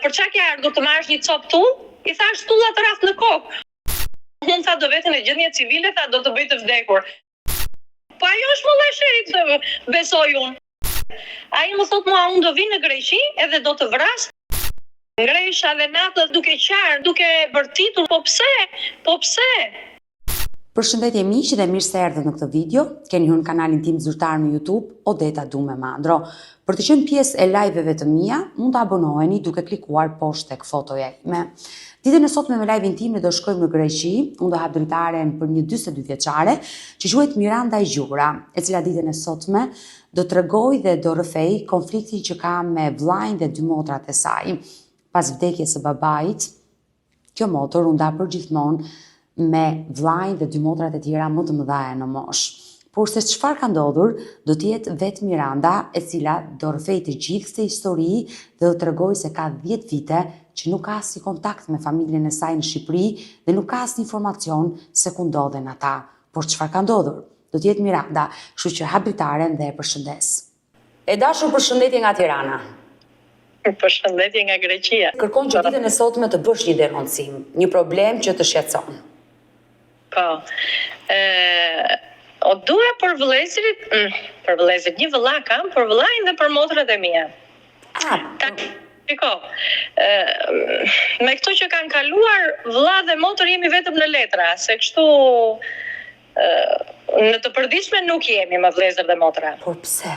Për ça ke ardhur të marrësh një copë tullë? I thashë tulla të raftë në kokë. Unë tha do vete në gjendje civile tha do të bëj të vdekur. Po ajo është molla e sherrit besoj unë. Ai më thotë mua unë do vi në Greqi edhe do të vras. Ngrehesha dhe natës duke qarë, duke bërtitur po pse, po pse? Përshëndetje miq dhe mirë se erdhët në këtë video. Keni hyrë në kanalin tim zyrtar në YouTube, Odeta Dume Mandro. Për të qenë pjesë e live-eve të mia, mund të abonoheni duke klikuar poshtë tek fotoja ime. Ditën e sotme me live-in tim ne do shkojmë në Greqi, unë do hap dritaren për një 42 vjeçare që quhet Miranda Gjura, e cila ditën e sotme do tregojë dhe do rrëfejë konfliktin që ka me vëllain dhe dy motrat e saj. Pas vdekjes së babait, Kjo motër u nda përgjithmonë me vëllain dhe dy motrat e tjera më të mëdhaja në moshë. Por se çfarë ka ndodhur, do të jetë vetë Miranda, e cila do rrëfejë të gjithë këtë histori dhe do tregojë se ka 10 vite që nuk ka asnjë kontakt me familjen e saj në Shqipëri dhe nuk ka asnjë informacion se ku ndodhen ata. Por çfarë ka ndodhur? Do të jetë Miranda, kështu që hap dritaren dhe e përshëndes. E dashur përshëndetje nga Tirana. Përshëndetje nga Greqia. Kërkon që ditën e sotme të bësh një denoncim, një problem që të shqetëson. Po. Ë o dua për vëllezërit, mm, për vëllezërit, një vëlla kam, për vëllain dhe për motrat e mia. Ah, Ta, shiko, ë me këto që kanë kaluar, vëlla dhe motër jemi vetëm në letra, se kështu Në të përditshme nuk jemi me vëllezër dhe motra. Por pse?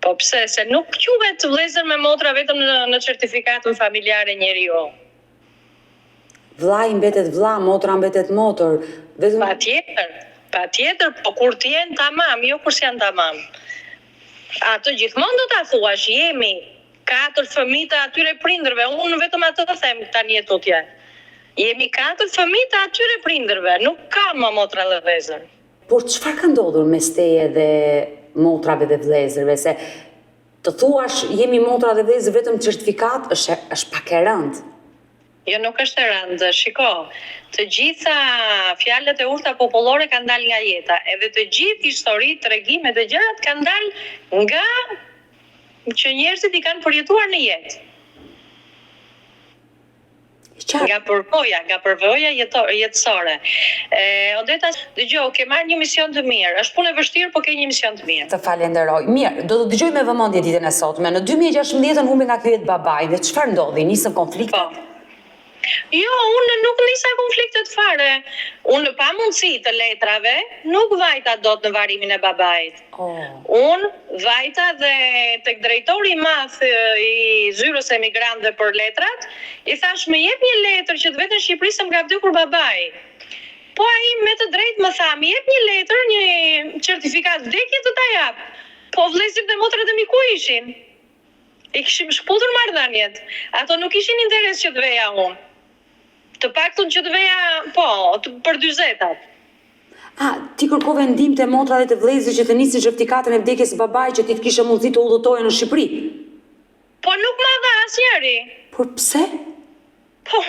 Po pse? Se nuk quhet vëllezër me motra vetëm në në certifikatën familjare njeriu. Vllai mbetet vlla, motra mbetet motër, vetëm Patjetër, patjetër, po kur të jenë tamam, jo kur s'janë tamam. Atë gjithmonë do ta thuash, jemi katër fëmijë të atyre prindërve, unë vetëm atë them tani e tutje. Jemi katër fëmijë të atyre prindërve, nuk ka më motra dhe vëllezër. Por çfarë ka ndodhur mes teje dhe motrave dhe vëllezërve, se të thuash jemi motra dhe vëllezër vetëm certifikatë është është pak e rëndë. Jo nuk është e rëndë, shiko, të gjitha fjalët e urta popullore kanë dalë nga jeta, edhe të gjithë historitë, tregimet e gjërat kanë dalë nga që njerëzit i kanë përjetuar në jetë. Nga përvoja, nga përvoja jeto, jetësore. E, Odeta, dëgjo, ke marrë një mision të mirë. Është punë e vështirë, po ke një mision të mirë. Të falenderoj. Mirë, do të dëgjoj me vëmendje ditën e sotme. Në 2016-ën humbi nga kjo jetë babai dhe çfarë ndodhi? Nisën konfliktet? Po. Jo, unë nuk nisa konfliktet fare. Unë në pamundësi të letrave nuk vajta dot në varrimin e babait. Oh. Unë vajta dhe tek drejtori i madh i zyrës së emigrantëve për letrat, i thashë më jep një letër që të vete në Shqipëri se më ka vdekur babai. Po ai me të drejtë më tha, më jep një letër, një certifikatë vdekje të ta jap. Po vëllezërit dhe motrat e mi ku ishin? I kishim shkëputur marrëdhëniet. Ato nuk ishin interes që të veja unë. Të paktën që të veja, po, për dyzetat. Ah, ti kërkove ndihmë te motra dhe te vëllezërit që të nisin certifikatën e vdekjes së babait që ti të kishe mundësi të udhëtoje në Shqipëri. Po nuk ma dha asnjëri. Por pse? Po,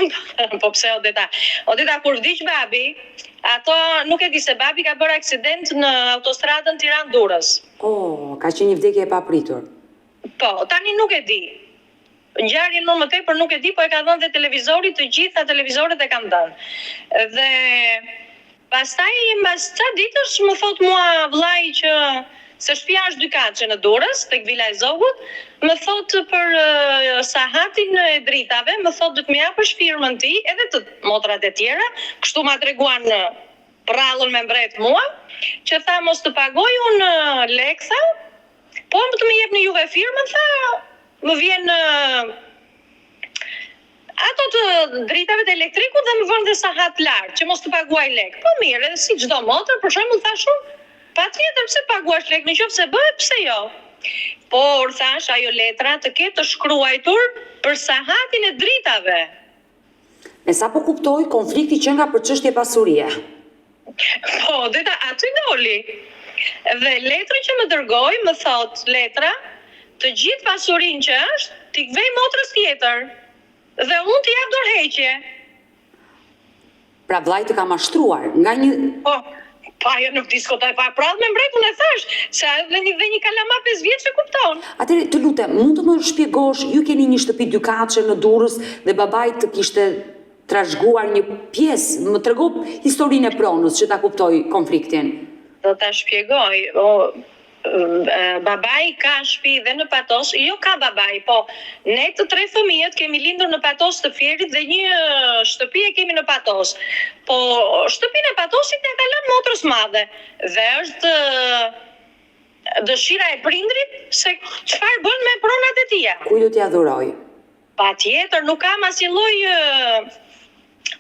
po pse Odeta? Odeta kur vdiq babi, ato nuk e di se babi ka bërë aksident në autostradën Tiranë-Durrës. Oh, ka qenë një vdekje e papritur. Po, tani nuk e di. Ngjarjen më më tepër nuk e di, po e ka dhënë dhe televizori, të gjitha televizorët e kanë dhënë. Dhe pastaj mbas ca ditësh më thot mua vllai që se shtëpia është dykatëshe në Durrës, tek vila e Zogut, më thot për sahatin e dritave, më thot do të më japësh firmën ti, edhe të motrat e tjera, kështu ma treguan prrallën me mbret mua, që tha mos të pagoj unë lek tha, Po të më jepni juve firmën tha, më vjen ato të dritave të elektrikut dhe më vënë dhe sahat lart, që mos të paguaj lek. Po mirë, edhe si çdo motër, për shembull thash unë, patjetër pse paguash lek, në qoftë se bëhet, pse jo? Por thash ajo letra të ketë të shkruajtur për sahatin e dritave. Me sa po kuptoj, konflikti qenka për çështje pasurie. Po, Odeta aty doli. Dhe letrën që më dërgoi, më thotë letra, të gjithë pasurinë që është, t'i vej motrës tjetër. Dhe unë t'i jap dorëheqje. Pra vllai të ka mashtruar nga një Po. Pa jo nuk diskutoj pa prallë me mbret unë e thash, se edhe një dhe një kalama 5 vjeç e kupton. Atëherë të lutem, mund të më shpjegosh, ju keni një shtëpi dykatëshe në Durrës dhe babai të kishte trashëguar një pjesë, më trego historinë e pronës që ta kuptoj konfliktin. Do ta shpjegoj, o Babai ka shpi dhe në Patos, jo ka babai, po ne të tre fëmijët kemi lindur në Patos të Fierit dhe një shtëpi e kemi në Patos. Po shtëpinë e Patosit ja ka lënë motrës madhe dhe është dëshira e prindrit se çfarë bën me pronat e tija. Kujt do t'ia dhurojë? Patjetër, nuk kam asnjë lloj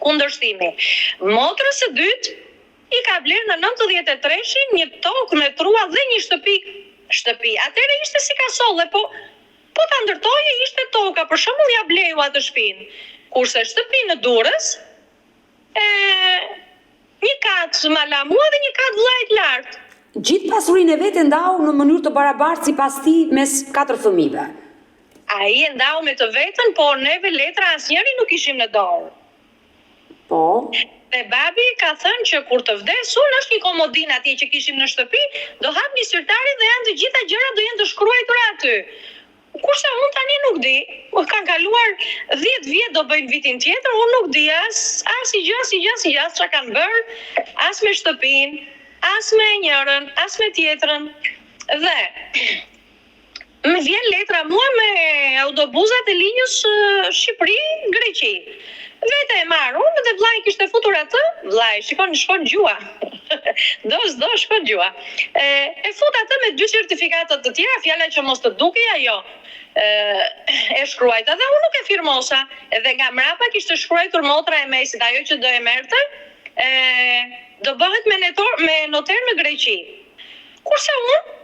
kundërshtimi. Motrës së dytë i ka blerë në 93-shin një tokë me truall dhe një shtëpi, shtëpi. Atëherë ishte si kasolle, po po ta ndërtoje ishte toka, për shembull ja bleu atë shtëpinë. Kurse shtëpinë në Durrës, e një kat ma la mua dhe një kat vëllait lart. Gjithë pasurinë e vet e ndau në mënyrë të barabartë sipas tij mes katër fëmijëve. Ai e ndau me të vetën, po neve letra asnjëri nuk ishim në dorë. Po. Dhe babi ka thënë që kur të vdes unë është një komodin atje që kishim në shtëpi, do hapni sirtarin dhe janë të gjitha gjërat do jenë të shkruajtura aty. Kurse unë tani nuk di, kanë kaluar 10 vjet do bëjnë vitin tjetër, unë nuk di as asnjë gjë, asnjë gjë, asnjë gjë, as çka kanë bërë, as me shtëpinë, as me njërën, as me tjetrën. Dhe Më vjen letra mua me autobuzat e linjës Shqipëri, Greqi. Vete e marr unë dhe vllai kishte futur atë, vllai, shikon, shkon gjuha. Do s'do shkon gjuha. E, e fut atë me dy certifikata të tjera, fjala që mos të dukej ajo. E, e shkruajta dhe unë nuk e firmosa. Edhe nga mrapa kishte shkruajtur motra e mesit, ajo që do e merrte, e, do bëhet me, netor, me noter në Greqi. Kurse unë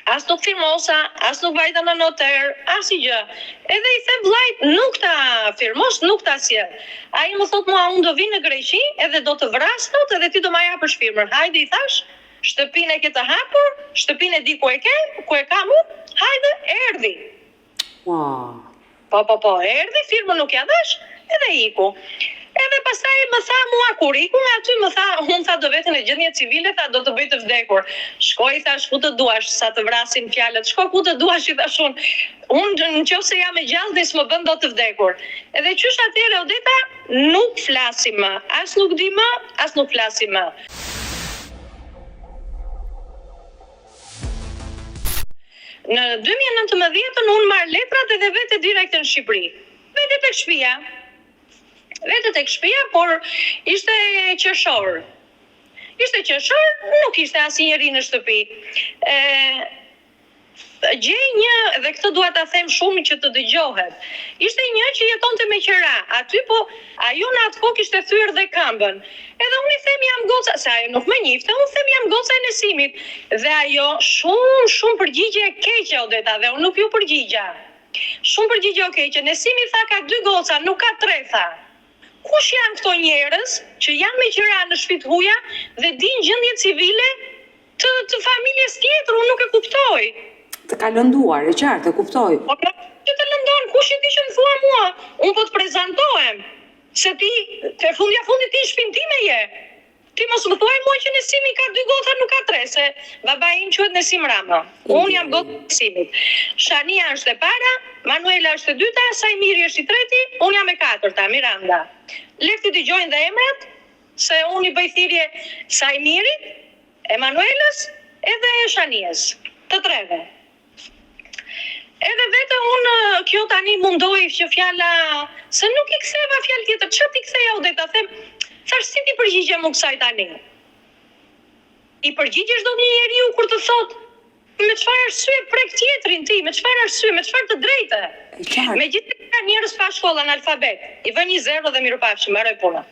As nuk firmosa, as nuk vajta në noter, asnjë gjë. Edhe i them vllait, nuk ta firmos, nuk ta sjell. Ai më thot mua, unë do vi në Greqi edhe do të vras thot edhe ti do ma japësh firmën. Hajde i thash, shtëpinë e ke të hapur, shtëpinë e di ku e ke, ku e kam unë, hajde, erdhi. Ua. Po, po, po, erdhi, firmën nuk ja dhash, edhe iku. Edhe pastaj më tha mua kur iku nga aty më tha, unë tha do vete në gjendje civile, tha do të bëj të vdekur. Shko i thash ku të duash, sa të vrasin fjalët, shko ku të duash i thash unë. Unë në qoftë se jam e gjallë dhe s'më bën dot të vdekur. Edhe qysh atëherë Odeta nuk flasim më, as nuk di më, as nuk flasim më. Në 2019-ën unë marr letrat edhe vete direkt në Shqipëri. Vete tek shtëpia. Vete tek shtëpia, por ishte qershor. Ishte qershor, nuk ishte asnjëri në shtëpi. E gjej një, dhe këtë dua ta them shumë që të dëgjohet. Ishte një që jetonte me qera, aty po ajo në atë kohë kishte thyer dhe këmbën. Edhe unë i them jam goca, se ajo nuk më njihte, unë them jam goca e Nesimit. Dhe ajo shumë shumë përgjigje e keqe Odeta dhe unë nuk ju përgjigja. Shumë përgjigje o keqe. Nesimi tha ka dy goca, nuk ka tre tha. Kush janë këto njerëz që janë me qira në shtëpi të huaja dhe dinë gjendje civile të të familjes tjetër, unë nuk e kuptoj. Të ka lënduar, e qartë, e kuptoj. Po që të lëndon, kush je ti që më thua mua? Unë po të prezantohem. Se ti, te fundja fundit ti në shpinë time je. Ti mos më thuaj mua që Nesimi ka dy goca, nuk ka tre, se babai im quhet Nesim Rama. Unë jam goca e Nesimit. Shania është e para, Manuela është e dyta, Sajmiri është i treti, unë jam e katërta, Miranda. Le t'i dëgjojnë dhe emrat, se unë i bëj thirrje Sajmirit, Emanuelës edhe Shanies, të treve. Edhe vete unë kjo tani mundoi që fjala se nuk i ktheva fjalë tjetër, ç'a t'i ktheja Odeta, them, thash si t'i përgjigjem unë kësaj tani. I përgjigjesh dot një njeriu kur të thot me çfarë arsye prek tjetrin ti, me çfarë arsye, me çfarë të drejte. E qartë. Megjithëse ka njerëz pa shkollë analfabet, i vë një zero dhe mirupafshim, mbaroi puna.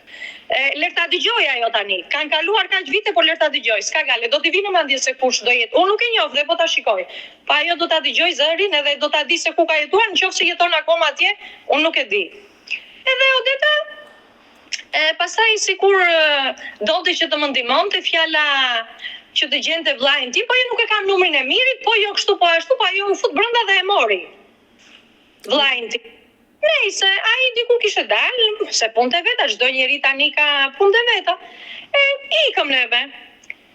E, le ta dëgjoj ajo tani. Kanë kaluar kaq vite, por le ta dëgjoj. S'ka gajle, do t'i vi në mendje se kush do jetë. Unë nuk e njoh dhe po ta shikoj. Pa ajo do ta dëgjoj zërin edhe do ta di se ku ka jetuar, nëse jeton akoma atje, unë nuk e di. Edhe Odeta e pastaj sikur donte që të më ndihmonte fjala që të gjente vllajin tim, po jo nuk e kam numrin e Mirit, po jo kështu po ashtu, po ajo u fut brenda dhe e mori vllajin tim. Nejse, ai diku kishte dalë, se punët e veta, çdo njeri tani ka punët e veta. E ikëm neve.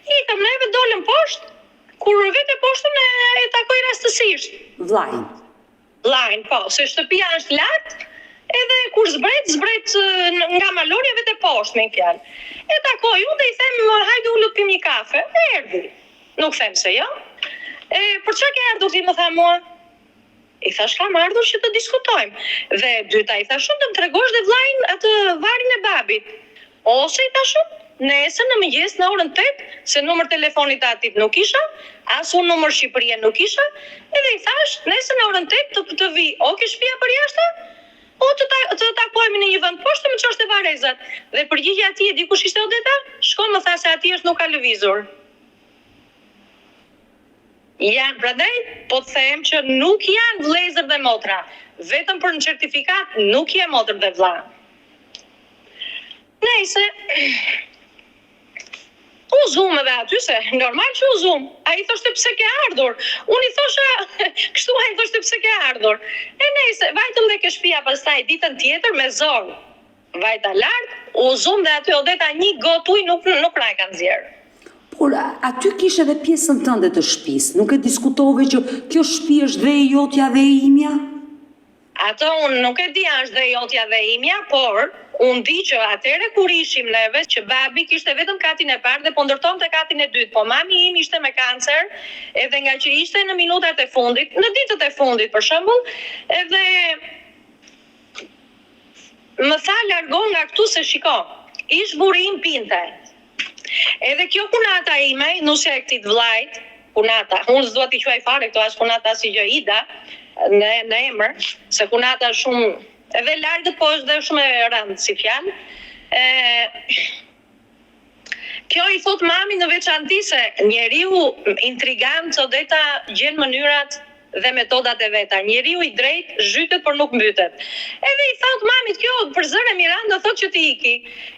Ikëm neve dolëm poshtë, kur vete poshtë unë e takoj rastësisht. Vllain. Vllain, po, se shtëpia është lart, edhe kur zbret, zbret nga malorja vete poshtë me një fjalë. E takoj unë dhe i them hajde ulu të pim një kafe. Erdhi. Nuk them se jo. E për çka ke ardhur ti më tha mua? I thash kam ardhur që të diskutojmë. Dhe e dyta i thash unë të më tregosh dhe vllain atë varrin e babit. Ose i thash unë, nesër në mëngjes në orën 8, se numër telefoni të atit nuk kisha, as unë numër Shqipërie nuk kisha, edhe i thash, nesër në orën 8 të, të vi, o ke shtëpia përjashta, o të, ta, të takohemi në një vend poshtë të më çosh te varrezat. Dhe përgjigja e atij e di kush ishte Odeta? Shko më tha se ati është nuk ka lëvizur. Janë, prandaj po të them që nuk janë vëllezër dhe motra, vetëm për në certifikatë nuk je motër dhe vëlla. Nejse, u zum edhe aty se normal që u zum. Ai thoshte pse ke ardhur. Unë i thosha, kështu ai thoshte pse ke ardhur. E nejse, vajtëm dhe ke shtëpia pastaj ditën tjetër me zor. Vajta lart, u zum dhe aty Odeta një gotë ujë nuk nuk na e ka nxjerrë. Por aty kishe edhe pjesën tënde të shtëpisë, nuk e diskutove që kjo shtëpi është dhe e jotja dhe e imja? Atë unë nuk e di a është dhe e jotja dhe e imja, por unë di që atëherë kur ishim neve, që babi kishte vetëm katin e parë dhe po ndërtonte katin e dytë, po mami im ishte me kancer, edhe nga që ishte në minutat e fundit, në ditët e fundit për shembull, edhe Më tha largohu nga këtu se shiko, ish burri im pinte. Edhe kjo kunata ime, nusja e këtij të vllait, kunata, unë s'dua t'i quaj fare këto as kunata as gjë Ida në në emër, se kunata është shumë edhe largët po është dhe shumë e rëndë si fjalë. Ë Kjo i thotë mamit në veçanti se njeriu intrigant Odeta gjen mënyrat dhe metodat e veta. Njeriu i drejtë zhytet por nuk mbytet. Edhe i thotë mamit kjo për zëre Miranda thotë që të iki.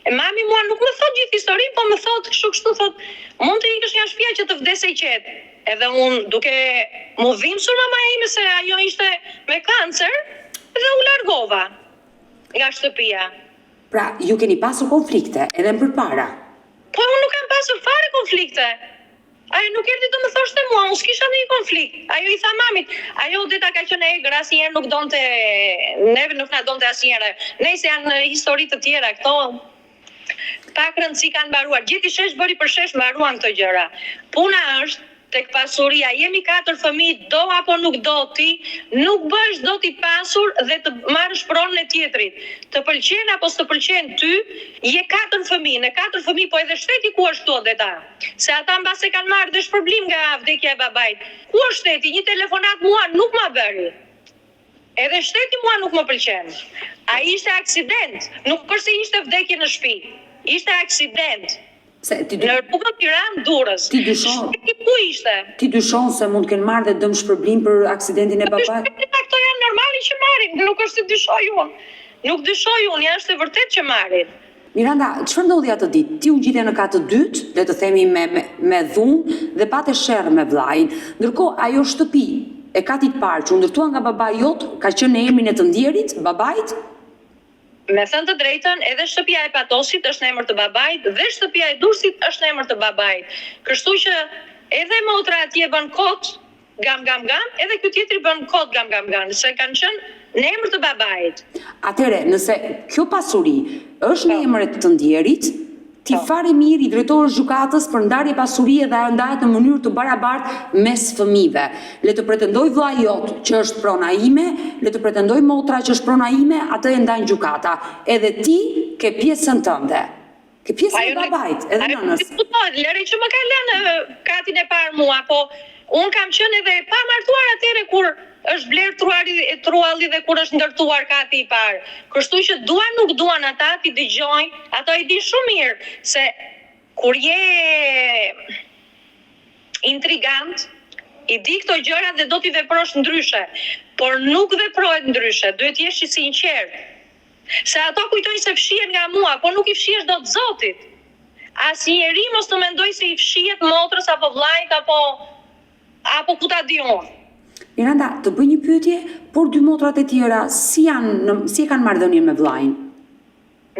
E mami mua nuk më thotë gjithë historinë po më thotë kështu kështu thotë mund të ikësh nga shtëpia që të vdes e qetë. Edhe unë duke m'u dhimbsur mamaja ime se ajo ishte me kancer dhe u largova nga shtëpia. Pra, ju keni pasur konflikte edhe më përpara. Po unë nuk kam pasur fare konflikte. Ajo nuk erdhi të më thoshte mua, unë s'kisha ndonjë konflikt. Ajo i tha mamit, ajo Odeta ka qenë e egër, asnjëherë nuk donte, neve nuk na donte asnjëherë. Nejse janë histori të tjera këto. Pak rëndësi kanë mbaruar. Gjeti shesh bëri përshesh mbaruan këto gjëra. Puna është Tek pasuria, jemi katër fëmijë do apo nuk do ti, nuk bëhesh dot i pasur dhe të marrësh pronën e tjetrit. Të pëlqen apo s'të pëlqen ty, je katër fëmijë, në katër fëmijë po edhe shteti ku është këtu Odeta? Se ata mbase kanë marrë dhe shpërblim nga vdekja e babait. Ku është shteti? Një telefonatë mua nuk ma bëri. Edhe shteti mua nuk më pëlqen. Ai ishte aksident, nuk është se ishte vdekje në shtëpi. Ishte aksident. Pse ti Në rrugën Tiranë Durrës. Ti dyshon. Shteti ku ishte? Ti dyshon se mund të kenë marrë dhe dëmshpërblim për aksidentin e babait? Shteti këto janë normale që marrin, nuk është se dyshoj unë. Nuk dyshoj unë, ja është e vërtetë që marrin. Miranda, çfarë ndodhi atë ditë? Ti u ngjite në kat të dytë, le të themi me me, me dhunë dhe pate sherr me vllain. Ndërkohë, ajo shtëpi e katit parë që u ndërtua nga babai jot ka qenë në emrin e të ndjerit, babait? Me thënë të drejtën, edhe shtëpia e Patosit është në emër të babait dhe shtëpia e Durrësit është në emër të babait. Kështu që edhe motra atje bën kot gam gam gam, edhe ky tjetri bën kot gam gam gam, se kanë qenë në emër të babait. Atëherë, nëse kjo pasuri është në Po. emër të të ndjerit, ti Po. fare mirë i drejtohesh gjykatës për ndarje pasurie dhe ajo ndahet në mënyrë të barabartë mes fëmijëve. Le të pretendojë vëllai jot që është prona ime, le të pretendojë motra që është prona ime, atë e ndan gjykata. Edhe ti ke pjesën tënde. Ke pjesën e Ajo nuk babait, edhe ajo nuk nënës. diskutohet, lëre që më ka lënë katin e parë mua, po unë kam qenë edhe e pamartuar atëherë kur është blerë trualli, trualli dhe kur është ndërtuar kati i parë. Kështu që duan nuk duan ata t'i dëgjojnë, ato e dinë shumë mirë se kur je intrigant, i di këto gjëra dhe do t'i veprosh ndryshe, por nuk veprohet ndryshe, duhet të jesh i sinqert. Se ato kujtojnë se fshihen nga mua, po nuk i fshihesh dot Zotit. Asnjeri mos të mendojë se i fshihet motrës apo vllait apo apo ku ta di unë. Miranda, të bëj një pyetje, por dy motrat e tjera si janë në si e kanë marrëdhënien me vëllain?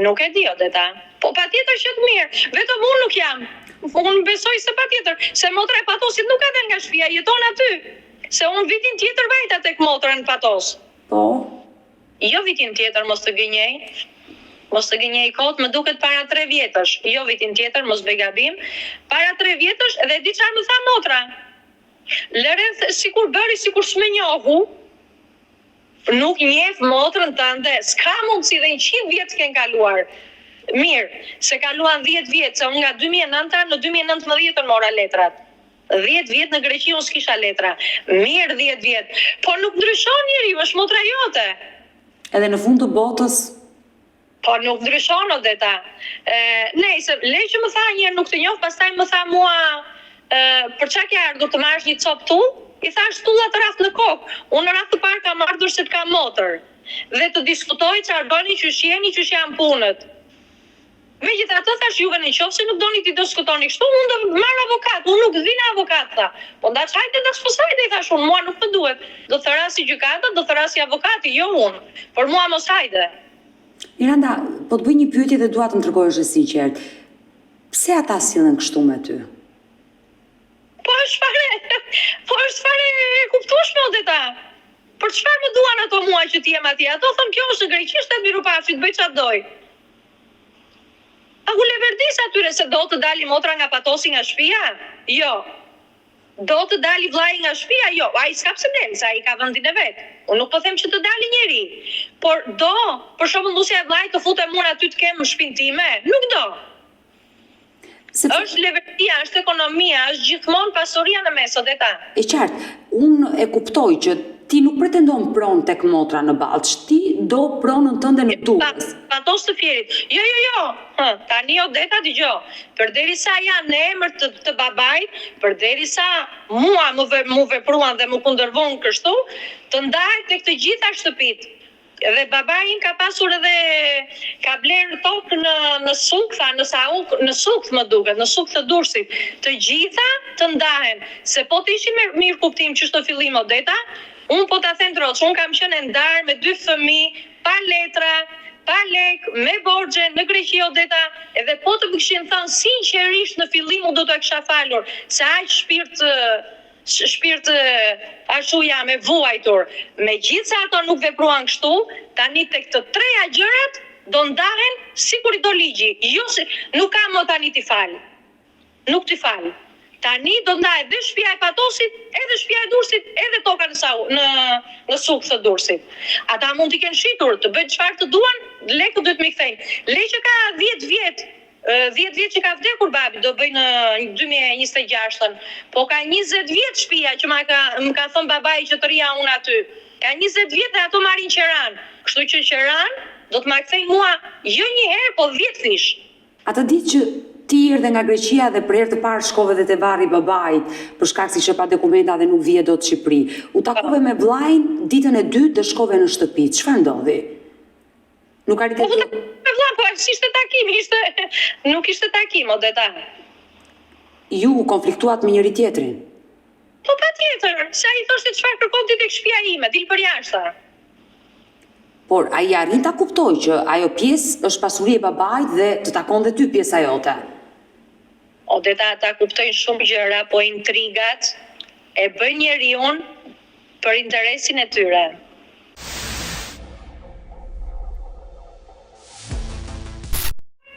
Nuk e di Odeta. Po patjetër që të mirë, vetëm unë nuk jam. Unë besoj se patjetër, se motra e Patosit nuk ka dalë nga shtëpia, jeton aty. Se unë vitin tjetër vajta tek motra në Patos. Po. Jo vitin tjetër mos të gënjej. Mos të gënjej kot, më duket para 3 vjetësh. Jo vitin tjetër, mos bëj gabim. Para 3 vjetësh dhe e di çfarë më tha motra. Lëre sikur bëri sikur s'më njohu. Nuk njeh motrën tënde, s'ka mundësi dhe 100 vjet të kenë kaluar. Mirë, se kaluan 10 vjet, se unë nga 2009-a në 2019 mora letrat. 10 vjet në Greqi unë s'kisha letra. Mirë 10 vjet. Po nuk ndryshon njeriu, është motra jote. Edhe në fund të botës Po nuk ndryshon Odeta. E, nejse, le që më tha një herë nuk të njoh, pastaj më tha mua e, për çka ke ardhur të marrësh një copë tullë? I thash tulla të raftë në kokë. Unë në radhë të parë kam ardhur se të kam motër. Dhe të diskutoj çfarë bëni, qysh jeni, qysh janë punët. Megjithatë thash juve në qoftë se nuk doni t'i diskutoni kështu, unë do marr avokat, unë nuk zi në avokat tha. Po ndaç hajde ndaç mos hajde i thash unë, mua nuk më duhet. Do thërrasi gjykata, do thërrasi avokati, jo unë. Por mua mos hajde. Miranda, po të bëj një pyetje dhe dua të më tregohesh e sinqertë. Pse ata sillen kështu me ty? Po është fare, po është fare e kuptueshme Odeta. Për çfarë më duan ato mua që të jem atje? Ato thonë kjo është në Greqi, shtet mirupafshi, të bëj çfarë doj. A u leverdis atyre se do të dali motra nga Patosi nga shtëpia? Jo. Do të dali vllai nga shtëpia? Jo, ai s'ka pse del, se ai ka vendin e vet. Unë nuk po them që të dali njeri. Por do, për shembull nusja e vllait të futem unë aty të kem shtëpinë time? Nuk do. Sepse Është leverdia, është ekonomia, është gjithmonë pasuria në mes, Odeta. E qartë, unë e kuptoj që ti nuk pretendon pronë tek motra në Ballsh, ti do pronën tënde në Durrës. Patos të Fierit. Jo, jo, jo. Hë, tani Odeta dëgjo. Përderisa janë në emër të, të babait, përderisa mua më ve, mu vepruan dhe më kundërvon kështu, të ndahet tek të gjitha shtëpitë. Dhe babai im ka pasur edhe ka blerë tokë në në Suktha, në Sauk, në Sukth më duket, në Sukth të Durrësit. Të gjitha të ndahen, se po të ishin me mirëkuptim qysh në fillim Odeta, unë po ta them troç, unë kam qenë e ndarë me dy fëmijë, pa letra, pa lek, me borxhe në Greqi Odeta, edhe po të më kishin thënë sinqerisht në fillim unë do t'ua kisha falur, se aq shpirt shpirt ashtu jam e vuajtur. Megjithëse ato nuk vepruan kështu, tani tek të treja gjërat do ndahen sikur i do ligji, jo si nuk ka më tani t'i fal. Nuk t'i fal. Tani do ndahet dhe shtëpia e Patosit, edhe shtëpia e Durrësit, edhe toka në Sau, në në Sukth të Durrësit. Ata mund t'i kenë shitur, të bëjnë çfarë të duan, lekët duhet m'i kthejnë. Le që ka 10 vjet 10 vjet që ka vdekur babi, do bëj në 2026-ën. Po ka 20 vjet shtëpia që ma ka më ka thënë babai që të rria unë aty. Ka 20 vjet dhe ato marrin qeran. Kështu që qeran do të ma kthejnë mua jo një herë, po 10 fish. Atë ditë që ti erdhe nga Greqia dhe për herë të parë shkove dhe te varri i babait, për shkak se ishe pa dokumenta dhe nuk vije dot në Shqipëri. U takove me vllain ditën e dytë dhe shkove në shtëpi. Çfarë ndodhi? Nuk arrite Po të me vlla, po s'ishte takim, ishte nuk ishte takim Odeta. Ju u konfliktuat me njëri tjetrin. Po patjetër, se ai thoshte çfarë kërkon ti tek shtëpia ime, dil përjashta. Por ai arrin ta kuptojë që ajo pjesë është pasuri e babait dhe të takon dhe ty pjesa jote. Odeta ata kuptojnë shumë gjëra, po intrigat e bëjnë njeriun për interesin e tyre.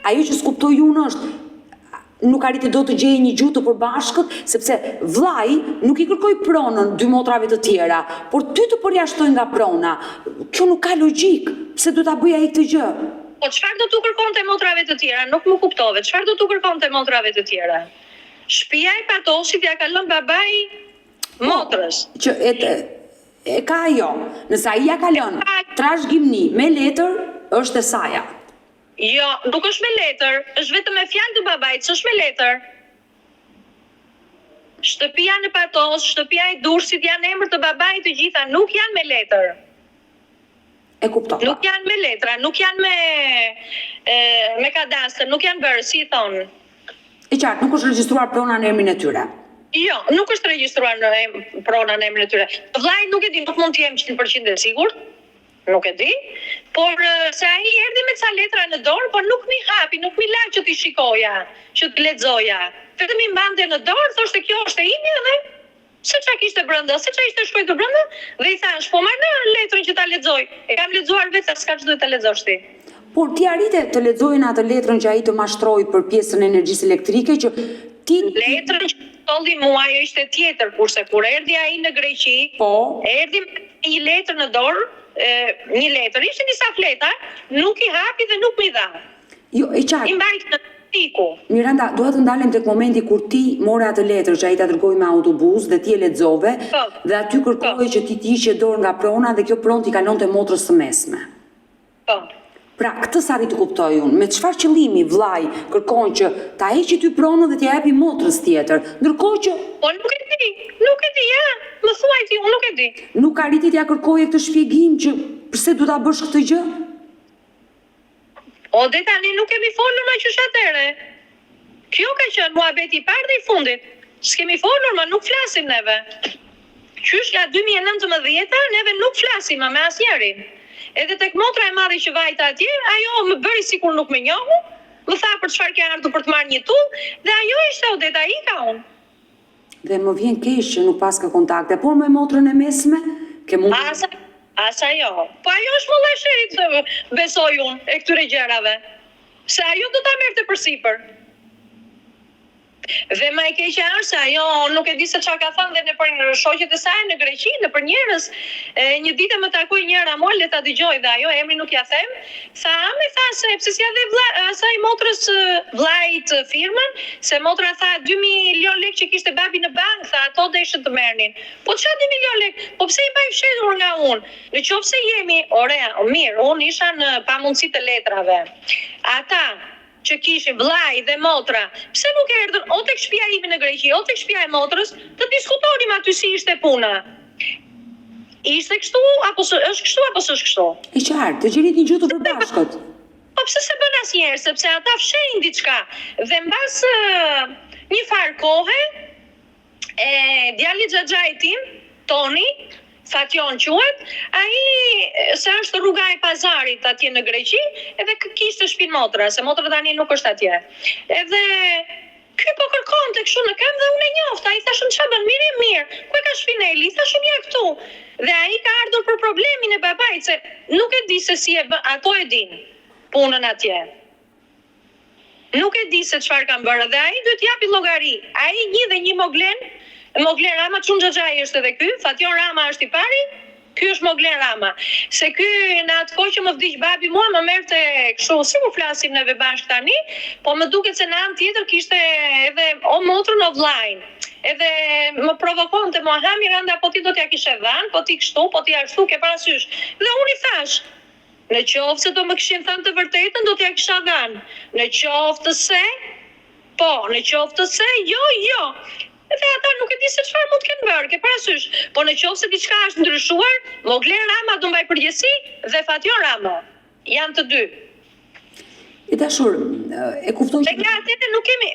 Ajo që s'kuptoj unë është nuk arriti dot të gjejë një gjuhë të përbashkët, sepse vllai nuk i kërkoi pronën dy motrave të tjera, por ty të përjashtoi nga prona. Kjo nuk ka logjikë. Pse duhet ta bëjë ai këtë gjë? Po çfarë do t'u kërkonte motrave të tjera? Nuk më kuptove. Çfarë do t'u kërkonte motrave të tjera? Shtëpia e Patosit ja ka lënë babai motrës. Që e, e ka ajo. Nëse ai ja ka lënë trashëgimni me letër, është e saja. Jo, nuk është me letër, është vetëm me fjalë të babait, s'është me letër. Shtëpia në Patos, shtëpia e Durrësit janë në emër të babait të gjitha, nuk janë me letër. E kuptova. Nuk janë me letra, nuk janë me e, me kadastër, nuk janë bërë, si i thonë. E qartë, nuk është regjistruar prona në emrin e tyre. Jo, nuk është regjistruar në em, prona në emrin e tyre. Vllai nuk e di, nuk mund të jem 100% e sigurt. Nuk e di, por se ai erdhi me ca letra në dorë, por nuk m'i hapi, nuk m'i la që t'i shikoja, që t'i lexoja. Vetëm i mbante në dorë, thoshte kjo është e imja dhe se ça kishte brenda, se ça ishte shkruajtur brenda dhe i thashë, po ma lë letrën që ta lexoj. E kam lexuar vetë, s'ka ç'duhet ta lexosh ti. Por ti arrite të lexoje në atë letrën që ai të mashtroi për pjesën e energjisë elektrike që ti Letrën që solli mua ajo ishte tjetër, kurse kur erdhi ai në Greqi, Po. erdhi me një letër në dorë, e, një letër, ishin disa fleta, nuk i hapi dhe nuk m'i dha. Jo, e qartë. I mbajti në iku. Miranda, dua të ndalem tek momenti kur ti more atë letër që ai ta dërgoi me autobus dhe ti e lexove Po. dhe aty kërkohej që ti të hiqje dorë nga prona dhe kjo pronë t'i kalonte motrës së mesme. Po. Pra, këtë s'arrij të kuptoj unë, me çfarë qëllimi vëllai kërkon që ta heqi ty pronën dhe t'ia japi motrës tjetër, ndërkohë që. Po nuk e di, nuk e di, ja, më thuaj ti, unë nuk e di. Nuk arriti t'ia kërkoje këtë shpjegim që përse do ta bësh këtë gjë? O dhe tani nuk kemi folur më qysh atëherë. Kjo ka qenë muhabeti i parë dhe i fundit. S'kemi folur më, nuk flasim neve. Qysh nga 2019-a neve nuk flasim më me asnjërin. Edhe tek motra e madhe që vajta atje, ajo më bëri sikur nuk më njohu, më tha për çfarë ke ardhur për të marrë një tullë dhe ajo ishte Odeta ika unë. Dhe më vjen keq që nuk paske kontakte, por me motrën e mesme ke mundur. As as ajo. Po ajo është molla e sherrit, besoj unë, e këtyre gjërave. Se ajo do ta merrte përsipër. Dhe më e keqja është se ajo nuk e di se çfarë ka thënë dhe nëpër shoqet e saj në Greqi, nëpër njerëz. E, një ditë më takoi njëra mua, le ta dëgjoj dhe ajo emrin nuk ja them, tha ame tha se pse s'ia dhe vlla, asaj motrës vllait firmën, se motra tha 2 milion lekë që kishte babi në bankë, tha ato deshën të merrnin. Po ça 2 milion lekë? Po pse i mbaj fshehur nga unë? Në qoftë se jemi, ore, mirë, unë isha në pamundësi të letrave. Ata që kishin vllai dhe motra, pse nuk erdhën o tek shpia ime në Greqi, o tek shpia e motrës, të diskutonim aty si ishte puna. Ishte kështu apo është kështu apo s'është kështu? E qartë, të gjenit një gjuhë të përbashkët. Po pse s'e bën asnjëherë, sepse ata fshehin diçka dhe mbas një farë kohe e djali i xhaxhait tim, Toni, Fatjon quhet, ai se është rruga e pazarit atje në Greqi, edhe kishte shpinë motra, se motra tani nuk është atje. Edhe ky po kërkonte kështu në këmbë dhe unë e njofta, i thashë ça bën, mirë je mirë, ku e ka shpinë Eli, i thashë unë ja këtu. Dhe ai ka ardhur për problemin e babait, se nuk e di se si e bën, ato e dinë punën atje. Nuk e di se çfarë kanë bërë dhe ai duhet të japi llogari. Ai një dhe një Moglen, Moglen Rama, çun xhaxhai është edhe ky, Fatjon Rama është i pari, ky është Moglen Rama. Se ky në atë kohë që më vdiq babi mua më merrte kështu, sikur flasim neve bashkë tani, po më duket se në anë tjetër kishte edhe o motrën o vllain. Edhe më provokonte mua, ha Miranda, po ti do t'ja kishe dhënë, po ti kështu, po ti ashtu, ke parasysh. Dhe unë i thash, Në qoftë se do më kishin thënë të vërtetën, do t'ja kisha dhënë. Në qoftë se, po, në qoftë se, jo, jo. Dhe ata nuk e di se çfarë mund të kenë bërë, ke parasysh. Po në qoftë se diçka është ndryshuar, Moglen Rama do mbajë përgjegjësi dhe Fatjon Rama. Janë të dy. E dashur, e kuptoj që... Nga atëherë nuk kemi,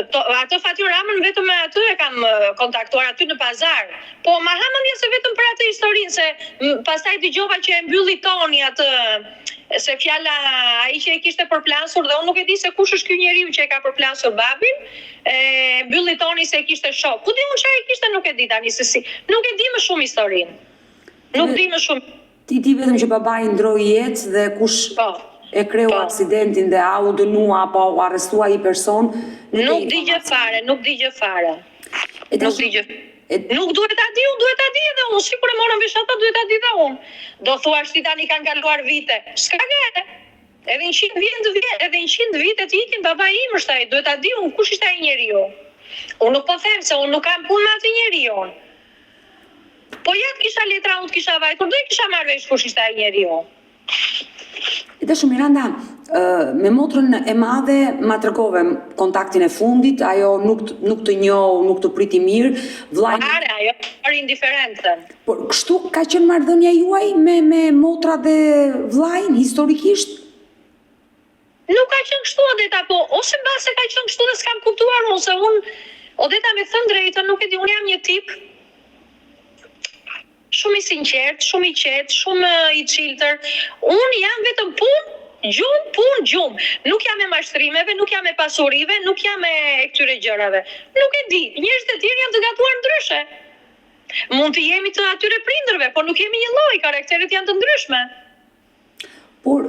to, atë Fatjon Ramën vetëm me atë e kam kontaktuar aty në pazar. Po ma ha mendja se vetëm për atë historinë, se pastaj dëgjova që e mbylli Toni atë, se fjala ai që e kishte përplasur dhe unë nuk e di se kush është ky njeriu që e ka përplasur babin, e mbylli Toni se e kishte shok. Ku di unë çfarë e kishte nuk e di tani se si. Nuk e di më shumë historinë. Nuk di më shumë. Ti di vetëm që babai ndroi jetë dhe kush Po. e kreu Po. aksidentin dhe a u dënua apo a u arrestua ai person, nuk ke Nuk di gjë fare, nuk di gjë fare. E Nuk dashur, di gjë. e Nuk duhet ta di unë, duhet ta di edhe unë, sikur e morën vesh ata, duhet ta di dhe unë. Do thuash ti tani kanë kaluar vite. S'ka gare. Edhe 100 vjet të vjen, edhe 100 vite të ikin, babai im është ai, duhet ta di unë kush ishte ai njeriu. Unë nuk po them se unë nuk kam punë me atë njeriun. Po ja të kisha letra unë të kisha vajtur, do e kisha marrë vesh kush ishte ai njeriu. E dashur Miranda, me motrën e madhe ma tregove kontaktin e fundit, ajo nuk nuk të njohu, nuk të priti mirë, vllai Fare, ajo bëri indiferentën. Por kështu ka qenë marrëdhënia juaj me me motrat dhe vllain historikisht? Nuk ka qenë kështu Odeta, po ose mbase ka qenë kështu dhe s'kam kuptuar unë, se unë Odeta me thënë drejtën nuk e di, unë jam një tip. Shumë i sinqertë, shumë i qetë, shumë i çiltër. Unë jam vetëm punë, gjumë, punë, gjumë. Nuk jam e mashtrimeve, nuk jam e pasurive, nuk jam e këtyre gjërave. Nuk e di, njerëzit e tjerë janë të gatuar ndryshe. Mund të jemi të atyre prindërve, por nuk jemi njëlloj, karakteret janë të ndryshme. Por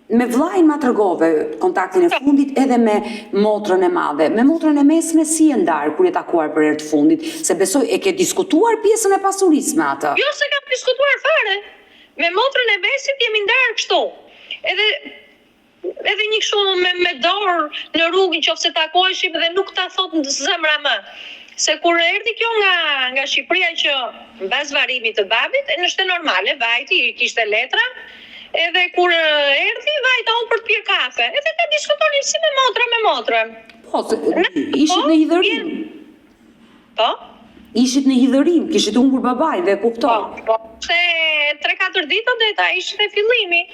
me vëllain ma tregove kontaktin e fundit edhe me motrën e madhe. Me motrën e mesme si je ndarë kur je takuar për herë të fundit? Se besoj e ke diskutuar pjesën e pasurisë me atë. Jo s'e kam diskutuar fare. Me motrën e mesit jemi ndarë kështu. Edhe edhe një kështu me me dorë në rrugë në qoftë se takoheshim dhe nuk ta thotë zemra më. Se kur erdhi kjo nga nga Shqipëria që mbas varrimit të babit, e ishte normale, vajti, kishte letra, edhe kur erdhi vajta unë për të pirë kafe, edhe ta diskutonim si me motra me motrën. Po, se ishit po, në hidhërim. Po? Ishit në hidhërim, kishit humbur babain dhe e kuptoj. Po, po, se 3-4 ditë Odeta ishte fillimi.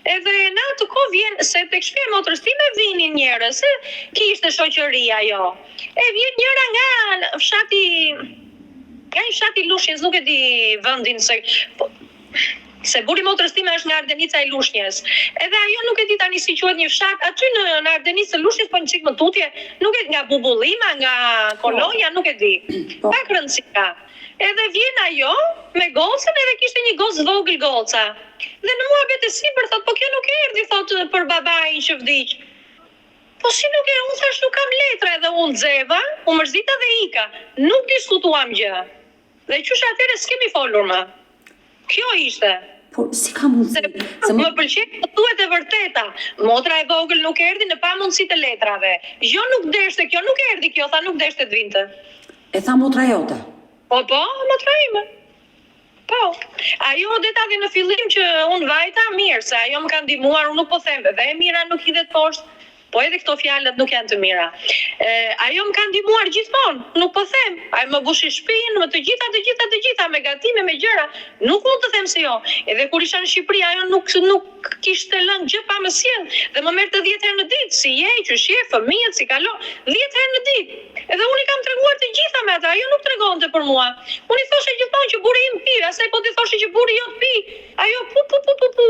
Edhe në atë kohë vjen se tek shtëpia e motrës time vinin njerëz, se kishte shoqëri ajo. E vjen njëra nga fshati nga një fshat i Lushnjës, nuk e di vendin se po, se burri i motrës time është nga Ardenica e Lushnjës. Edhe ajo nuk e di tani si quhet një fshat aty në në Ardenicë të Lushnjës, po një çik më tutje, nuk e nga Bubullima, nga Kolonja, nuk e di. Po. Pak rëndësi ka. Edhe vjen ajo me gocën edhe kishte një gocë të vogël goca. Dhe në muhabet e sipër thotë, po kjo nuk erdhi thotë për babain që vdiq. Po si nuk e, unë thash nuk kam letra edhe u nxeva, u mërzita dhe ika. Nuk diskutuam gjë. Dhe qysh atëherë s'kemi folur më. Kjo ishte. Po si ka mundësi? Se më pëlqen të thuhet e vërteta. Motra e vogël nuk erdhi në pamundësi të letrave. Jo nuk deshte kjo, nuk erdhi kjo, tha nuk deshte të vinte. E tha motra jote? Po po, motra ime. Po. Ajo Odeta dhe në fillim që unë vajta, mirë, se ajo më ka ndihmuar, unë nuk po them, dhe e mira nuk hidhet poshtë, po edhe këto fjalët nuk janë të mira. E, ajo më ka ndihmuar gjithmonë, nuk po them. Ajo më mbushi shtëpinë, më të gjitha, të gjitha, të gjitha, me gatime, me gjëra. Nuk mund të them se jo. Edhe kur isha në Shqipëri, ajo nuk nuk kishte lënë gjë pa më sjell dhe më merrte 10 herë në ditë, si je, qysh je, fëmijët, si kalon, 10 herë në ditë. Edhe unë i kam treguar të gjitha me atë, ajo nuk tregonte për mua. Unë i thosha gjithmonë që burri im pi, asaj po t'i thoshe që burri jot pi, ajo pu pu pu pu pu,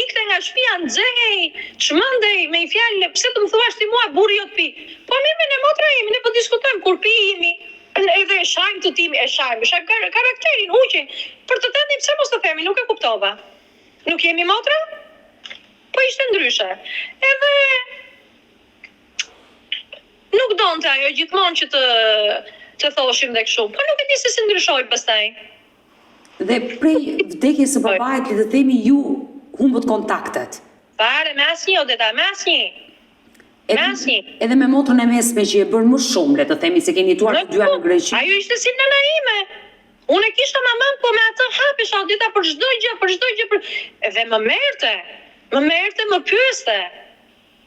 ikte nga shtëpia, nxehej, çmendej me një fjalë, pse të më thuash ti mua burri jot pi. Po mirë me ne motra jemi, ne po diskutojmë kur pi imi, edhe e shajmë të timin, e shajmë, shajmë karakterin, huqin. Për të tëndin pse mos të themi, nuk e kuptova. Nuk jemi motra? Po ishte ndryshe. Edhe nuk donte ajo gjithmonë që të të thoshim dhe kështu. Po nuk e di se si ndryshoi pastaj. Dhe prej vdekjes së babait, le të themi ju humbët kontaktet. Fare, me asnjë, Odeta, me asnjë. Me asnjë. Edhe me motrën e mesme që je bërë më shumë, le të themi se keni jetuar të dyja në Greqi. Ajo ishte si nëna ime. Unë e kisha mamanë, po me atë hapesha Odeta për çdo gjë, për çdo gjë, për... Dhe më merrte, më merrte, më pyeste.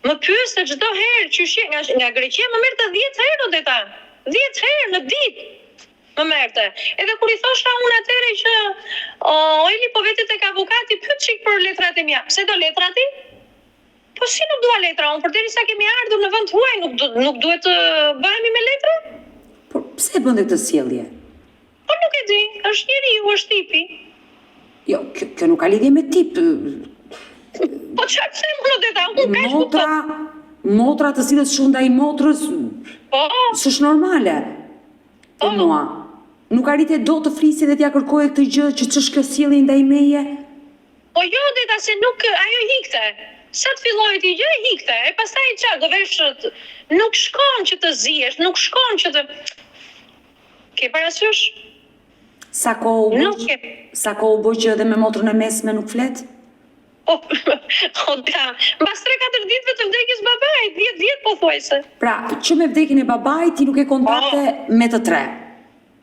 Më pyeste çdo herë qysh je nga nga Greqia më merrte 10 herë Odeta. 10 herë në ditë më merrte. Edhe kur i thosha unë atëherë që o Eli po vete tek avokati pyet çik për letrat e mia. Pse do letra ti? Po si nuk dua letra, unë përderisa kemi ardhur në vend huaj nuk nuk duhet të bëhemi me letra? Por pse e bënte këtë sjellje? Po nuk e di, është njeriu, është tipi. Jo, kjo, kjo nuk ka lidhje me tip. Po çfarë të them unë Odeta, unë kaq kuptoj. Motra, motra të sillet kështu ndaj motrës, po, s'është normale. Për po. mua. Nuk arrite dot të flisje dhe t'ia kërkoje këtë gjë që ç'është kjo sjellje ndaj meje? Po jo Odeta se nuk ajo ikte. Sa të filloi ti gjë ikte. E pastaj ça do vesh nuk shkon që të zihesh, nuk shkon që të Ke parasysh? Sa kohë u bë? Nuk ke. Sa kohë u bë që edhe me motrën e mesme nuk flet? Po, Odeta, mbas 3-4 ditëve të vdekjes babait, 10 vjet pothuajse. Pra, që me vdekjen e babait ti nuk ke kontakte po. me të tre.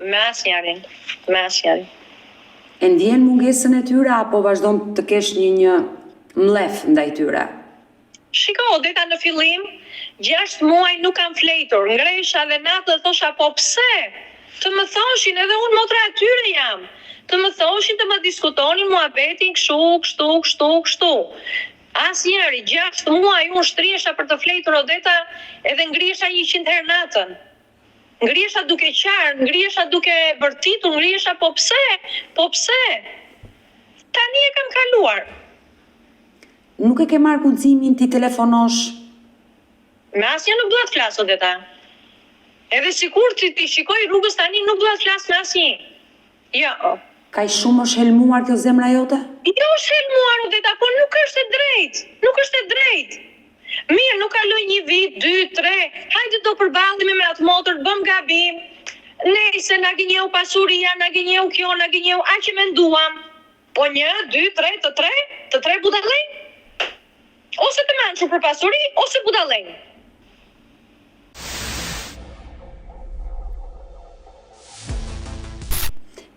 Me asnjërin, me asnjërin. E ndjen mungesën e tyre apo vazhdon të kesh një një mllef ndaj tyre? Shiko, Odeta në fillim, 6 muaj nuk kam flejtur, ngrehesha dhe natën dhe thosha po pse? Të më thoshin, edhe unë motra e tyre jam. Të më thoshin, të më diskutonin muhabetin kështu, kështu, kështu, kështu. Asnjëri, 6 muaj unë shtrihesha për të flejtur Odeta edhe ngrihesha 100 herë natën. Ngrihesha duke qarë, ngrihesha duke bërtitur, ngrihesha po pse, po pse? Tani e kam kaluar. Nuk e ke marrë guximin t'i telefonosh? Me asnjë nuk dua të flas Odeta. Edhe sikur t'i t'i shikoj rrugës tani nuk dua të flas me asnjë. Jo. Kaq shumë është helmuar kjo zemra jote? Jo është helmuar Odeta, po nuk është e drejtë. Nuk është e drejtë. Mirë, nuk kaloi një vit, dy, tre, hajde do përballemi me atë motër, bëmë gabim. Nejse na gënjeu pasuria, na gënjeu kjo, na gënjeu, aq e menduam. Po një, dy, tre, të tre, të tre budallenj? Ose të mençur për pasuri, ose budallenj.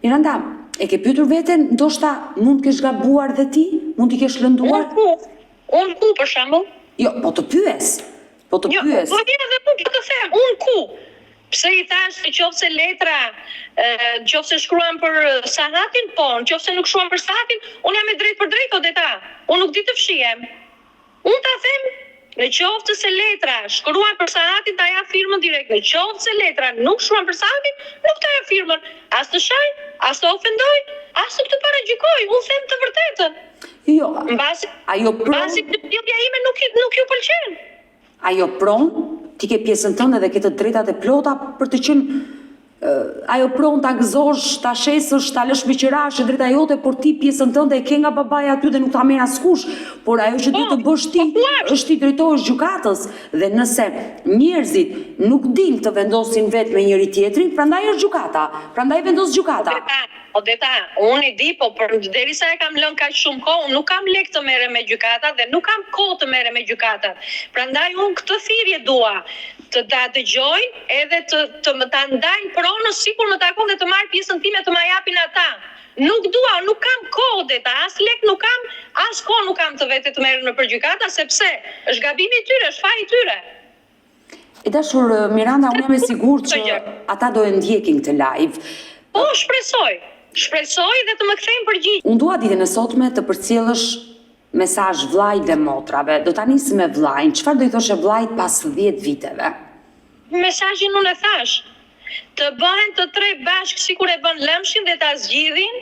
Miranda, e ke pyetur veten, ndoshta mund të kesh gabuar dhe ti, mund t'i kesh lënduar? Unë ku? Unë ku për shembull? Jo, po të pyes. Po të jo, pyes. Po jo, edhe unë po të them, unë ku? Pse i thash në qoftë se letra, në qoftë se shkruan për Sahatin, po, në qoftë se nuk shkruan për Sahatin, unë jam e drejtpërdrejtë, Odeta. Unë nuk di të fshihem. Unë ta them, në qoftë se letra shkruan për Sahatin, ta jap firmën direkt. Në qoftë se letra nuk shkruan për Sahatin, nuk ta jap firmën. As të shaj, as të ofendoj, as nuk të paragjykoj. Unë them të vërtetën. Jo, Mbasi, ajo pronë, mbasi sjellja ime nuk nuk ju pëlqen. Ajo pronë, ti ke pjesën tënde dhe ke të drejtat e plota për të qenë ajo pronë ta gëzosh, ta shesësh, ta lësh me qira, është e drejta jote, por ti pjesën tënde e ke nga babai aty dhe nuk ta merr askush. Por ajo që duhet të Po, bësh ti po ku është? është t'i drejtohesh gjykatës dhe nëse njerëzit nuk dinë të vendosin vetë me njëri tjetrin, prandaj është gjykata, prandaj vendos gjykata. Odeta, Odeta, unë i di, po përderisa e kam lënë kaq shumë kohë, unë nuk kam lekë të merrem me gjykatat dhe nuk kam kohë të merrem me gjykatat. Prandaj unë këtë thirrje dua, të ta dëgjojnë edhe të të më ta ndajnë pronën sikur më takon dhe të marr pjesën time të ma japin ata. Nuk dua, nuk kam kohë Odeta, as lekë nuk kam, as kohë nuk kam të vete të merrem nëpër gjykata sepse është gabimi i tyre, është faji i tyre. E dashur Miranda, unë jam e sigurt që ata do e ndjekin këtë live. Po, shpresoj. Shpresoj dhe të më kthejnë përgjigje. Unë dua ditën e sotme të përcjellësh mesazh vllait dhe motrave. Do ta nisim me vllain. Çfarë do i thoshe vllait pas 10 viteve? Mesazhin unë e thashë. Të bëhen të tre bashkë sikur e bënë lëmshin dhe ta zgjidhin.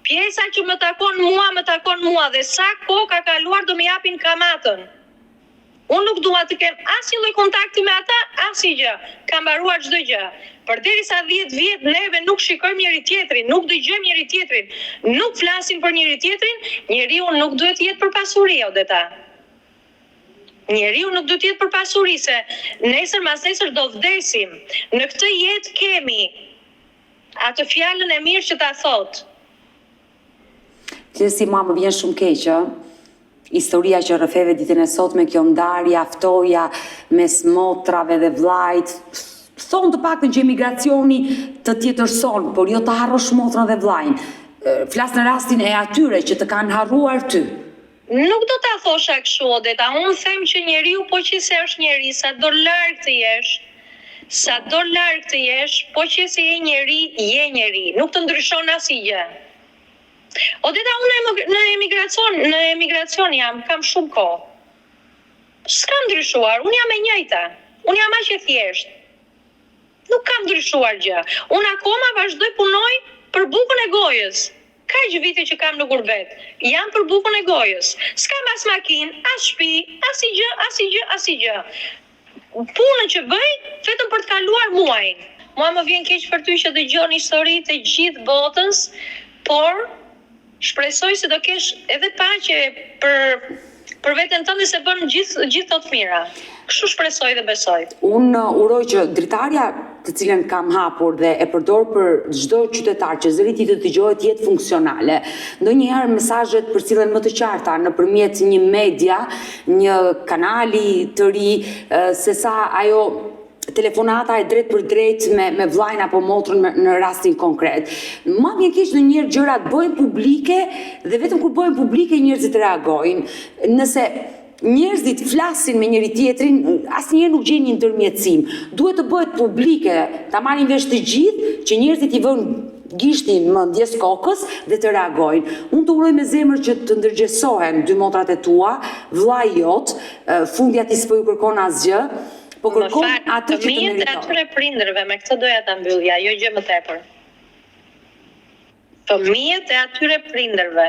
Pjesa që më takon mua, më takon mua dhe sa kohë ka kaluar do më japin kamatën. Unë nuk dua të kem asnjë lloj kontakti me ata, asnjë gjë. Ka mbaruar çdo gjë. Përderisa 10 vjet neve nuk shikojmë njëri tjetrin, nuk dëgjojmë njëri tjetrin, nuk flasim për njëri tjetrin, njeriu nuk duhet të jetë për pasuri, Odeta. Njeriu nuk duhet të jetë për pasuri se nesër masnesër do vdesim. Në këtë jetë kemi atë fjalën e mirë që ta thotë. Gjithsesi mua më vjen shumë keq, ë. Historia që rrëfeve ditën e sotme, kjo ndarja, ftohja mes motrave dhe vllait, thonë të paktën që emigracioni të tjetërson, por jo të harrosh motrën dhe vllain. Flas në rastin e atyre që të kanë harruar ty. Nuk do ta thosha kështu Odeta, unë them që njeriu po qe se është njeri, sado larg të jesh, sado larg të jesh, po qe se je njeri, je njeri, nuk të ndryshon asnjë gjë. Odeta unë në emigracion, në emigracion jam, kam shumë kohë. S'kam ndryshuar, unë jam e njëjta. Unë jam aq e thjeshtë. Nuk kam ndryshuar gjë. Unë akoma vazhdoj punoj për bukën e gojës. Kaq vite që kam në gurbet, jam për bukën e gojës. S'kam as makinë, as shtëpi, asnjë gjë, asnjë gjë, asnjë gjë. Punën që bëj, vetëm për të kaluar muajin. Mua më vjen keq për ty që dëgjon histori të gjithë botës, por shpresoj se do kesh edhe paqe për për veten tënde se bën gjithë gjithë këto të mira. Kështu shpresoj dhe besoj. Unë uroj që dritarja të cilën kam hapur dhe e përdor për çdo qytetar që zëri i tij të dëgjohet të jetë funksionale. Ndonjëherë mesazhet përcillen më të qarta nëpërmjet një media, një kanali të ri, se sa ajo telefonata e drejtpërdrejtë me me vllain apo motrën me, në rastin konkret. Mua më vjen keq ndonjëherë gjërat bëhen publike dhe vetëm kur bëhen publike njerëzit reagojnë. Nëse njerëzit flasin me njëri tjetrin, asnjëherë nuk gjejnë një ndërmjetësim. Duhet të bëhet publike, ta marrin vesh të gjithë që njerëzit i vënë gishtin mendjes kokës dhe të reagojnë. Unë të uroj me zemër që të ndërgjegjësohen dy motrat e tua, vëllai jot, fundja ti s'po ju kërkon asgjë. Po kërkon atë që të meriton. Fëmijët e atyre prindërve, me këtë doja ta mbyllja, jo gjë më tepër. Fëmijët e atyre prindërve,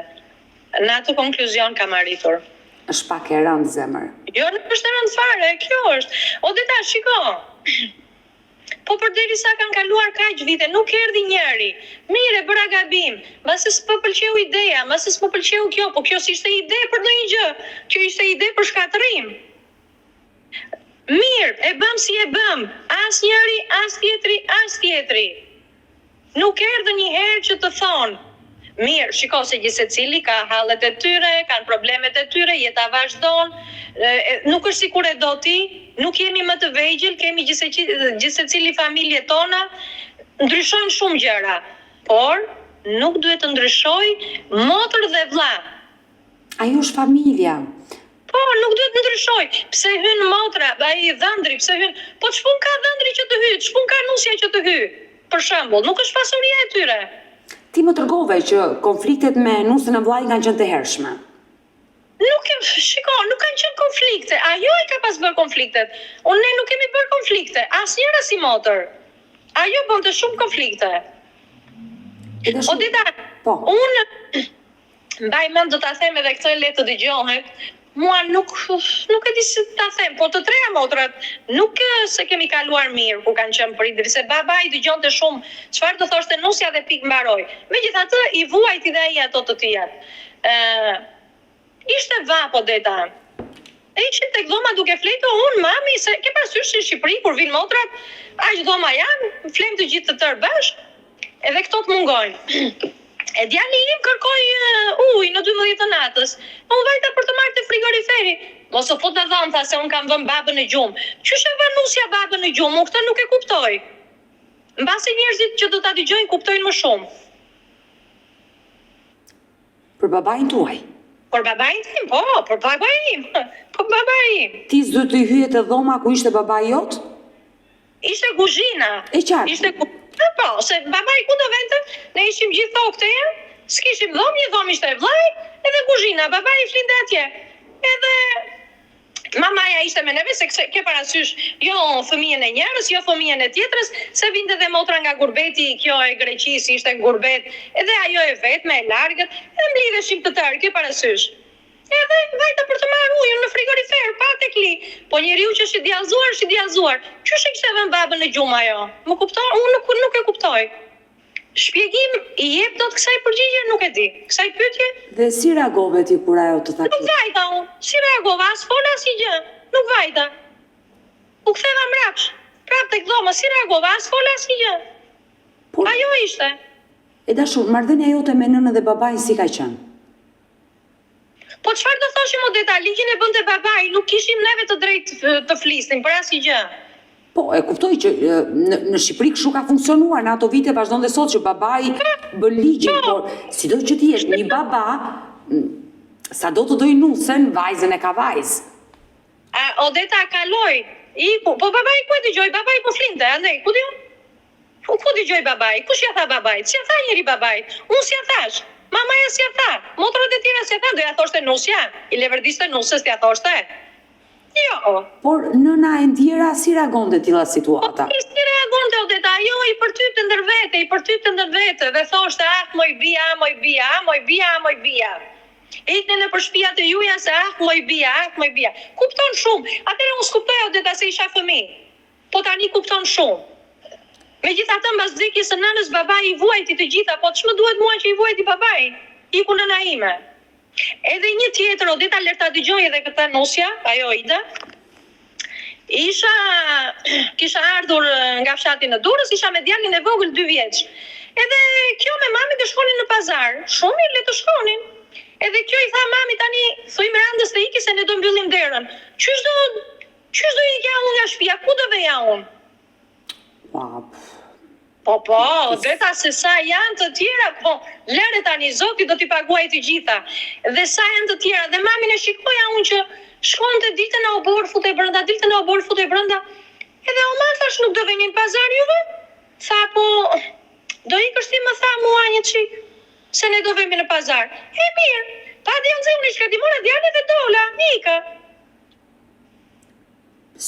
në atë konkluzion kam arritur. Është pak e rëndë zemër. Jo, nuk është e rëndë fare, kjo është. Odeta, shiko. Po përderisa kanë kaluar kaq vite, nuk erdhi njëri. Mirë, e bëra gabim. Mbase s'më pëlqeu ideja, mbase s'më pëlqeu kjo, po kjo s'ishte ide për ndonjë gjë. Kjo ishte ide për shkatërrim. Mirë, e bëmë si e bëmë. As njëri, as tjetri, as tjetri. Nuk erdhën një herë që të thonë, Mirë, shiko se gjithsecili ka hallet e tyre, kanë problemet e tyre, jeta vazhdon, nuk është sikur e do ti, nuk jemi më të vegjël, kemi gjithsecili familjet tona, ndryshojnë shumë gjëra, por nuk duhet të ndryshojë motër dhe vëlla. Ajo është familja. Po, nuk duhet të ndryshojë. Pse hyn motra, ai dhëndri, pse hyn? Po ç'punë ka dhëndri që të hyjë? Ç'punë ka nusja që të hyjë? Për shembull, nuk është pasuria e tyre. Ti më tregove që konfliktet me nusen e vëllain kanë qenë të hershme. Nuk e, shiko, nuk kanë qenë konflikte. Ajo i ka pas bërë konfliktet. Unë ne nuk kemi bërë konflikte, asnjëra si motër. Ajo bënte shumë konflikte. Odeta, po. unë Mbaj mend do ta them edhe këtë le të dëgjohet, mua nuk nuk e di si ta them, po të treja motrat nuk se kemi kaluar mirë kur kanë qenë prindërit, se baba i dëgjonte shumë çfarë do thoshte nusja dhe pikë mbaroi. Megjithatë i vuajti dhe ai ato të tijat. Ë ishte vapë Odeta. E ishim tek dhoma duke flejtur unë, mami, se ke parasysh në Shqipëri kur vijnë motrat, aq dhoma janë, flejmë të gjithë të tërë bashkë, edhe këto të mungojnë. E djali im kërkoi ujë në 12 të natës. Unë vajta për të marrë te frigoriferi. Mos u fut në dhomë, tha se unë kam vënë babën në gjumë. Qysh e vë nusja babën në gjumë, unë këtë nuk e kuptoj. Mbase njerëzit që do ta dëgjojnë kuptojnë më shumë. Për babain tuaj. Për babain tim, po, për babain im. Po babai im. Ti s'duhet të hyje te dhoma ku ishte babai jot? Ishte kuzhina. E qartë. Ishte kuzhina, po, se babai ku do vente, ne ishim gjithë tok të jenë, s'kishim dhomë, një dhomë ishte e vllait, edhe kuzhina, babai flinte atje. Edhe Mamaja ishte me neve se ke parasysh jo fëmijën e njërës, jo fëmijën e tjetrës, se vinte dhe motra nga gurbeti, kjo e Greqisë ishte në gurbet, edhe ajo e vetme, e largët, edhe mblidheshim të tërë, ke parasysh. Edhe vajta për të marrë ujin në frigorifer, pa tekli. Po njeriu që është i djallëzuar, është i djallëzuar. Qysh e kishte vënë babën në gjumë ajo? Më kupton? Unë nuk nuk e kuptoj. Shpjegim i jep dot kësaj përgjigje nuk e di. Kësaj pyetje? Dhe si reagove ti kur ajo të tha Nuk vajta unë. Si reagova, as fola asnjë gjë. Nuk vajta. U ktheva mbrapsht. Prapë tek dhoma, si reagova, as fola asnjë gjë. Por, Ajo ishte. E dashur, marrëdhënia jote me nënën dhe babain si ka qenë? Po çfarë do thoshim Odeta, ligjin e bënte babai, nuk kishim neve të drejtë të flisnim për asnjë gjë. Po, e kuptoj që në, në Shqipëri kështu ka funksionuar në ato vite vazhdon dhe sot që babai bën ligjin, po. por sido që të jetë një baba, sado të dojë nusen, vajzën e ka vajzë. A, Odeta kaloi, iku, po babai ku e dëgjoi, babai po flinte, andej, ku di unë? Po ku dëgjoi babai? Kush ia tha babait? S'ia tha njeri babait. Unë s'ia thashë. Mamaja s'ia tha. Motrat e tjera s'ia thanë, do ia thoshte nusja? I leverdiste nuses t'ia thoshte? Jo. Por nëna e ndjera si reagonte në tilla situata? Po si reagonte Odeta? Ajo i përtypte ndër vete, i përtypte ndër vete dhe thoshte ah moj bija, ah moj bija, ah moj bija, ah moj bija. Ikni nëpër shpijat e juja se ah moj bija, ah moj bija. Kupton shumë. Atëherë unë s'kuptoja Odeta se isha fëmijë. Po tani kupton shumë. Megjithatë mbas vdekjes së nënës babai i vuajti të gjitha, po ç'më duhet mua që i vuajti babai? Iku nëna ime. Edhe një tjetër Odeta lër ta dëgjojë edhe këtë nusja, ajo Ida. Isha kisha ardhur nga fshati në Durrës, isha me djalin e vogël 2 vjeç. Edhe kjo me mamin të shkonin në pazar. Shumë mirë le të shkonin. Edhe kjo i tha mami tani thuj Mirandës të iki se ne do mbyllim derën. Qysh do Qysh do ikja unë nga shpia, ku do veja unë? Pa, Po, po, Odeta se sa janë të tjera, po, lëre tani, Zoti do t'i paguajë të gjitha. Dhe sa janë të tjera, dhe mamin e shikoja unë që shkonte dilte në oborr, futej brenda, dilte në oborr, futej brenda. Edhe o ma thash nuk do veni në pazar juve? Tha po, do ikësh ti më tha mua një çik, se ne do vemi në pazar. E mirë, pa djalë unë i shkreti mora djalin dhe dola, ika.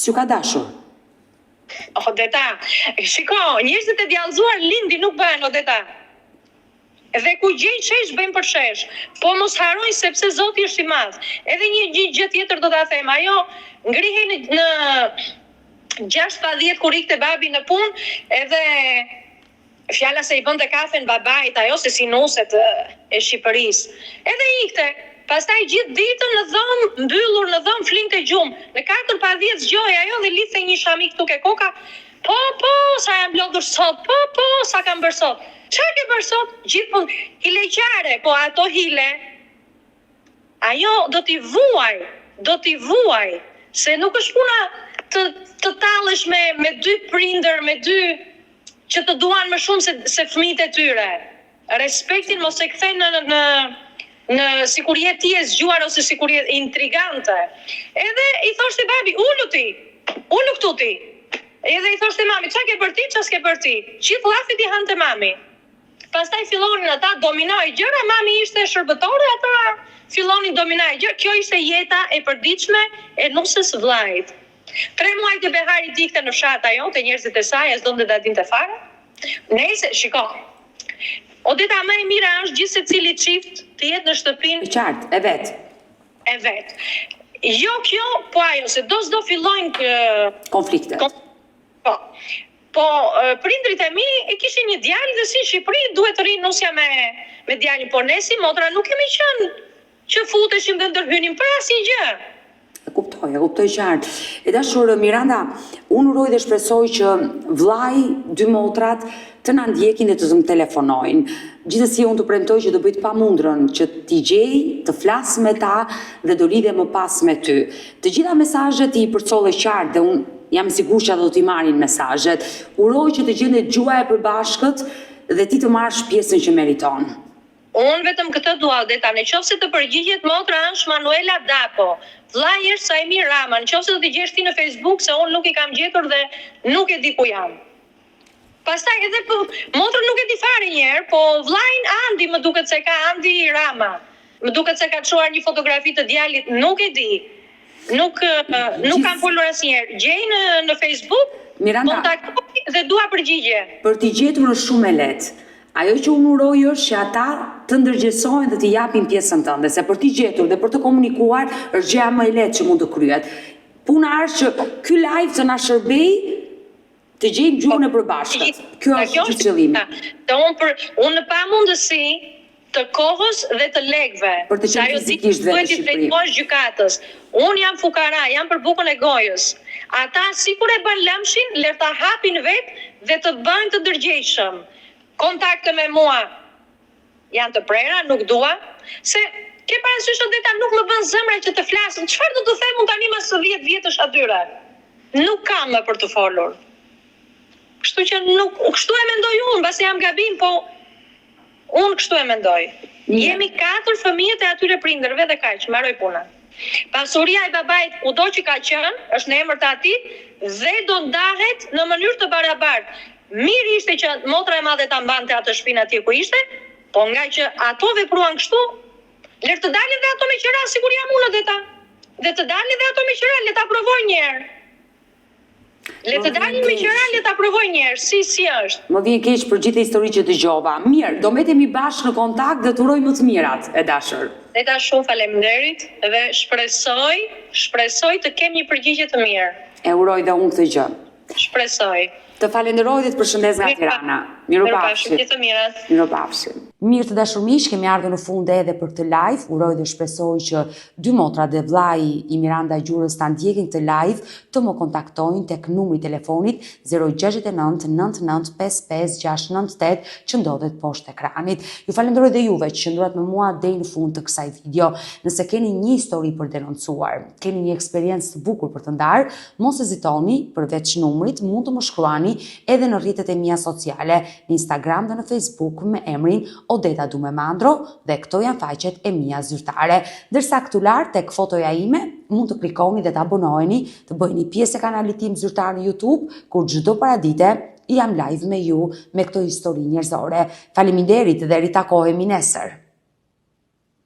S'ju ka dashur? Odeta, shiko, njerëzit e djallëzuar lindin nuk bëhen Odeta. Dhe ku gjejnë shesh bëjnë përshesh. Po mos harrojnë sepse Zoti është i madh. Edhe një një gjë tjetër do ta them, ajo ngrihej në në 6 pa 10 kur ikte babi në punë, edhe Fjala se i bënte kafen babait ajo se si nuset e Shqipërisë. Edhe ikte. Pastaj gjithë ditën në dhomë, mbyllur në dhomë flinte gjumë. Në katër pa dhjetë zgjohej ajo dhe lidhte një shami këtu ke koka, Po, po, sa jam lodhur sot, po, po, sa kam bërë sot. Ça ke bërë sot? Gjithë punë. Hileqare, po ato hile. Ajo do t'i vuaj, do t'i vuaj, se nuk është puna të të tallesh me me dy prindër, me dy që të duan më shumë se se fëmijët e tyre. Respektin mos e kthe në në në sikur je ti e zgjuar ose sikur je intrigante. Edhe i thoshte babi, ulu ti, ulu këtu ti. Edhe i thoshte mami, ça ke bërë ti, ça s'ke bërë ti. Gjithë llafet i hante mami. Pastaj fillonin ata domino e gjëra, mami ishte shërbëtore, ata fillonin domino e gjëra. Kjo ishte jeta e përditshme e nuses së vllait. Tre muajt e beharit ikte në fshat ajo te njerëzit e saj, as donte ta dinte fare. Nejse, shiko. Odeta më e mira është gjithsecili çift të jetë në shtëpinë E qartë, e vet. e vet. Jo kjo, po ajo, se do s'do fillojnë kë Konfliktet. Po. Po prindërit e mi e kishin një djalë dhe si në Shqipëri duhet të rrijë nusja me me djalin, por ne si motra nuk kemi qenë që futeshim dhe ndërhynim për asnjë gjë. E kuptoj, e kuptoj qartë. E dashur Miranda, unë uroj dhe shpresoj që vllai, dy motrat të na ndjekin dhe të të më telefonojnë. Gjithsesi unë të premtoj që do bëj të pamundurën që t'i gjej, të flas me ta dhe do lidhem më pas me ty. Të gjitha mesazhet i përcolle qartë dhe unë jam e sigurt që ata do t'i marrin mesazhet. Uroj që të gjendet gjuha e përbashkët dhe ti të marrësh pjesën që meriton. Unë vetëm këtë dua Odeta, në qoftë se të përgjigjet motra është Manuela Dapo, vëllai është Saimir Rama, në qoftë se do t'i gjesh ti në Facebook se unë nuk i kam gjetur dhe nuk e di ku janë. Pastaj edhe po, motrën nuk e di fare një herë, po vllain Andi më duket se ka Andi Rama. Më duket se ka çuar një fotografi të djalit, nuk e di. Nuk nuk kam folur asnjëherë. Gjej në në Facebook, Miranda, kontaktoj dhe dua përgjigje. Për t'i gjetur është shumë e lehtë. Ajo që unë uroj është që ata të ndërgjegjësohen dhe t'i japin pjesën tënde, se për t'i gjetur dhe për të komunikuar është gjëja më e lehtë që mund të kryhet. Puna është që ky live të na shërbejë Të gjejmë gjuhën e përbashkët. Kjo është gjithë qëllimi. Të unë për unë në pamundësi të kohës dhe të lekëve. Për të qenë fizikisht vetë në Shqipëri. Drejtohesh gjykatës. Unë jam fukara, jam për bukën e gojës. Ata sikur e bën lëmshin, le ta hapin vetë dhe të bëhen të ndërgjegjshëm. Kontakte me mua janë të prera, nuk dua, se ke parasysh Odeta nuk më bën zemra që të flas, çfarë do t'u them unë tani mas 10 vjetësh atyre? Nuk kam më për të folur. Kështu që nuk, kështu e mendoj unë, mbase jam gabim, po unë kështu e mendoj. Jemi katër fëmijët e atyre prindërve dhe kaq, mbaroi puna. Pasuria e babait kudo që ka qenë, është në emër të atij dhe do ndahet në mënyrë të barabartë. Mirë ishte që motra e madhe ta mbante atë shpinë atje ku ishte, po nga që ato vepruan kështu, ler të dalin dhe ato me qira sikur jam unë Odeta. Dhe të dalin dhe ato me qira, le ta provojnë një herë. Le të dalin me qira, le ta provojnë një herë, si si është. Më vjen keq për gjithë historitë që dëgjova. Mirë, do mbetemi bashkë në kontakt dhe të uroj më të mirat, e dashur. Odeta shumë faleminderit dhe shpresoj, shpresoj të kem një përgjigje të mirë. E uroj dhe unë këtë gjë. Shpresoj. Të falenderoj dhe të përshëndes nga Tirana. Mirupafshim. Gjithë të mirat. Mirupafshim. Mirë të dashur miq, kemi ardhur në fund edhe për këtë live. Uroj dhe shpresoj që dy motrat dhe vllai i Miranda Gjurës ta ndjekin këtë live, të më kontaktojnë tek numri i telefonit 069 99 55 698 që ndodhet poshtë ekranit. Ju falenderoj dhe juve që qëndruat me mua deri në fund të kësaj video. Nëse keni një histori për denoncuar, keni një eksperiencë të bukur për të ndarë, Mos hezitoni, përveç numrit, mund të më shkruani edhe në rrjetet e mia sociale, në Instagram dhe në Facebook me emrin Odeta Dume Mandro dhe këto janë faqet e mia zyrtare. Ndërsa këtu lart tek fotoja ime mund të klikoni dhe të abonoheni, të bëheni pjesë e kanalit tim zyrtar në YouTube, ku çdo paradite jam live me ju me këto histori njerëzore. Faleminderit dhe ritakohemi nesër.